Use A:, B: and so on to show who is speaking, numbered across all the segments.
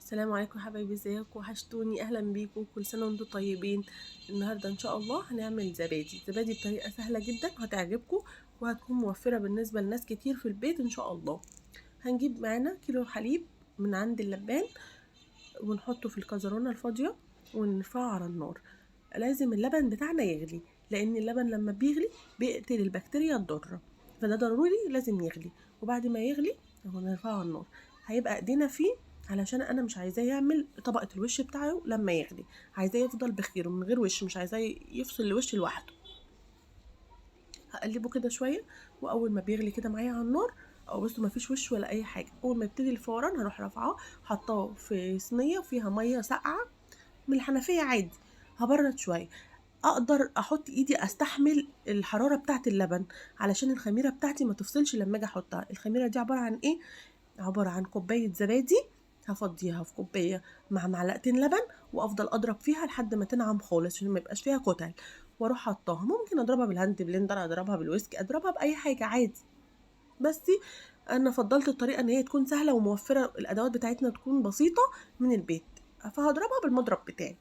A: السلام عليكم حبايبي، ازيكم؟ وحشتوني، اهلا بيكم، كل سنة وانتم طيبين. النهارده ان شاء الله هنعمل زبادي، زبادي بطريقة سهلة جدا هتعجبكم وهتكون موفره بالنسبة لناس كتير في البيت ان شاء الله. هنجيب معانا كيلو حليب من عند اللبان ونحطه في الكزرونه الفاضيه ونرفعه على النار. لازم اللبن بتاعنا يغلي، لان اللبن لما بيغلي بيقتل البكتيريا الضارة، فده ضروري لازم يغلي. وبعد ما يغلي نرفعه على النار، هيبقى ايدينا فيه علشان انا مش عايزاه يعمل طبقه الوش بتاعه لما يغلي، عايزاه يفضل بخيره من غير وش، مش عايزاه يفصل الوش لوحده. هقلبه كده شوية، واول ما بيغلي كده معايا على النار، او بصوا مفيش وش ولا اي حاجة، اول ما يبتدي الفوران هروح رافعاه حطاه في صينية فيها مية ساقعه من الحنفية عادي، هبرد شوية، اقدر احط ايدي استحمل الحرارة بتاعه اللبن علشان الخميره بتاعتي ما تفصلش لما اجي احطها. الخميره دي عبارة عن ايه؟ عبارة عن كوباية زبادي هفضيها في كوباية مع معلقتين لبن، وافضل اضرب فيها لحد ما تنعم خالص عشان ما يبقاش فيها كتل، واروح حطاها. ممكن اضربها بال hand blender، اضربها بال whisk، اضربها باي حاجة عادي، بس انا فضلت الطريقة ان هي تكون سهلة وموفره، الادوات بتاعتنا تكون بسيطة من البيت، فهضربها بالمضرب بتاعي.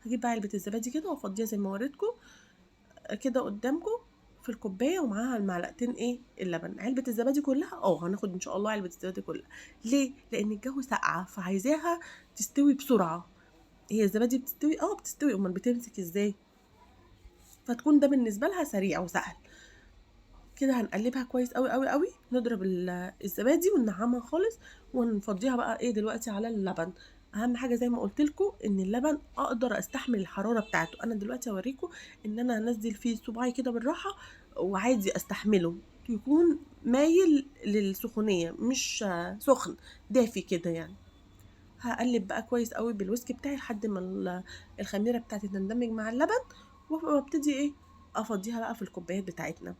A: هجيب بقى علبة الزبادي كده وافضيها زي ما وريتكم كده قدامكم في الكوباية، ومعاها المعلقتين ايه اللبن. علبة الزبادي كلها، هناخد ان شاء الله علبة الزبادي كلها. ليه؟ لان الجو ساقعه فعايزاها تستوي بسرعة. هي الزبادي بتستوي، بتستوي، امال بتمسك ازاي؟ فتكون ده بالنسبة لها سريع وسهل. كده هنقلبها كويس قوي قوي قوي، نضرب الزبادي وننعمها خالص، ونفضيها بقى ايه دلوقتي على اللبن. اهم حاجة زي ما قلت لكم ان اللبن اقدر استحمل الحرارة بتاعته. انا دلوقتي اوريكم ان انا هنزل فيه صباعي كده بالراحة وعادي استحمله، يكون مايل للسخونيه مش سخن، دافي كده يعني. هقلب بقى كويس قوي بال whisk بتاعي لحد ما الخميره بتاعتي تندمج مع اللبن، وابتدي ايه افضيها بقى في الكوبايات بتاعتنا.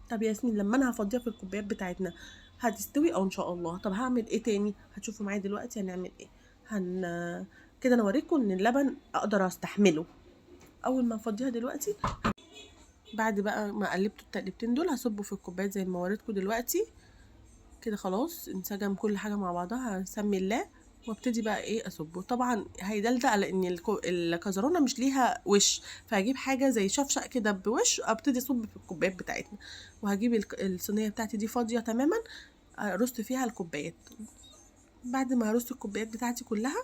A: طب يا ياسمين لما انا هفضيها في الكوبايات بتاعتنا هتستوي او ان شاء الله؟ طب هعمل ايه تاني؟ هتشوفوا معايا دلوقتي هنعمل ايه. كده انا اوريكم ان اللبن اقدر استحمله. اول ما افضيها دلوقتي بعد بقى ما قلبته التقليبتين دول هصبه في الكوبايات زي ما وريتكم دلوقتي كده. خلاص انسجم كل حاجة مع بعضها، هسمي الله وابتدي بقى ايه اصبه. طبعا هيدلدق لان الكزرونه مش ليها وش، فهجيب حاجة زي شفشق كده بوش ابتدي اصب في الكوبايات بتاعتنا. وهجيب الصينية بتاعتي دي فاضية تماما ارص فيها الكوبايات. بعد ما هرص الكوبايات بتاعتي كلها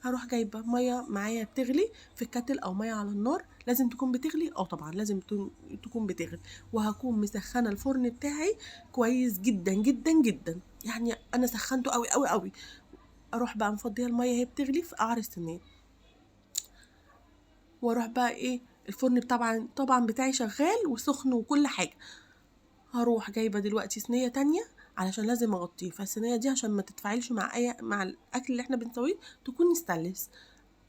A: هروح جايبه مية معايا بتغلي في الكتل او مية على النار، لازم تكون بتغلي، طبعا لازم تكون بتغلي. وهكون مسخنه الفرن بتاعي كويس جدا جدا جدا، يعني انا سخنته قوي قوي قوي. اروح بقى مفضيه المية هي بتغلي في قعر الصينية، واروح بقى ايه الفرن طبعا بتاعي شغال وسخن وكل حاجة. هروح جايبه دلوقتي صينية تانية علشان لازم اغطيه، فالصينيه دي عشان ما تتفاعلش مع الاكل اللي احنا بنسويه تكون ستانلس.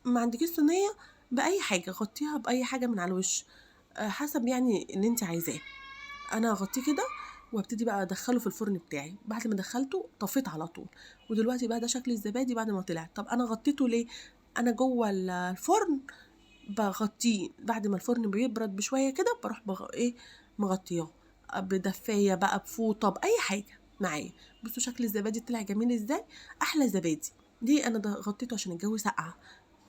A: ما عندكيش صينية باي حاجة غطيها باي حاجة من على الوش، حسب يعني اللي انت عايزاه. انا هغطيه كده وابتدي بقى ادخله في الفرن بتاعي. بعد ما دخلته طفيت على طول. ودلوقتي بقى ده شكل الزبادي بعد ما طلع. طب انا غطيته ليه؟ انا جوه الفرن بغطيه، بعد ما الفرن بيبرد بشوية كده بروح ايه مغطياه بدفايه بقى، بفوطه، باي حاجة معايا. بصوا شكل الزبادي طلع جميل ازاي، احلى زبادي. دي انا غطيته عشان الجو ساقع،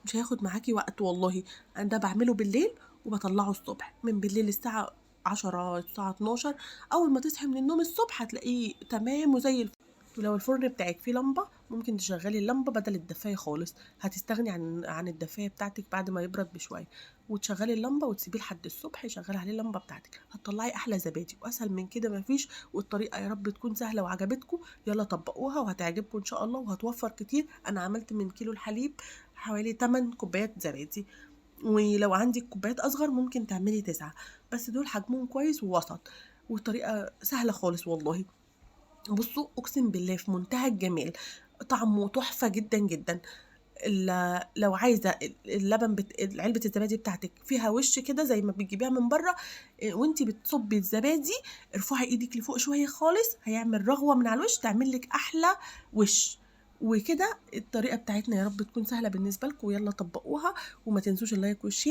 A: مش هياخد معاكي وقت والله. انا ده بعمله بالليل وبطلعه الصبح، من بالليل الساعة 10 الساعة 12 اول ما تصحي من النوم الصبح هتلاقيه تمام وزي الفل. ولو الفرن بتاعك فيه لمبة ممكن تشغلي اللمبة بدل الدفايه خالص، هتستغني عن الدفايه بتاعتك بعد ما يبرد بشوية، وتشغلي اللمبة وتسيبيه لحد الصبح يشغل عليه اللمبة بتاعتك. هتطلعي احلى زبادي، واسهل من كده مفيش. والطريقة يا رب تكون سهلة وعجبتكم، يلا طبقوها وهتعجبكم ان شاء الله وهتوفر كتير. انا عملت من كيلو الحليب حوالي 8 كوبايات زبادي، ولو عندك كوبايات اصغر ممكن تعملي 9، بس دول حجمهم كويس ووسط، والطريقة سهلة خالص والله. بصوا اقسم بالله في منتهى الجمال، طعمه تحفة جدا جدا. لو عايزه اللبن علبة الزبادي بتاعتك فيها وش كده زي ما بتجيبيها من بره، وانتي بتصبي الزبادي ارفعي ايدك لفوق شوية خالص، هيعمل رغوه من على الوش، تعمل لك احلى وش. وكده الطريقة بتاعتنا يا رب تكون سهلة بالنسبة لكم، ويلا طبقوها وما تنسوش ال like وال share.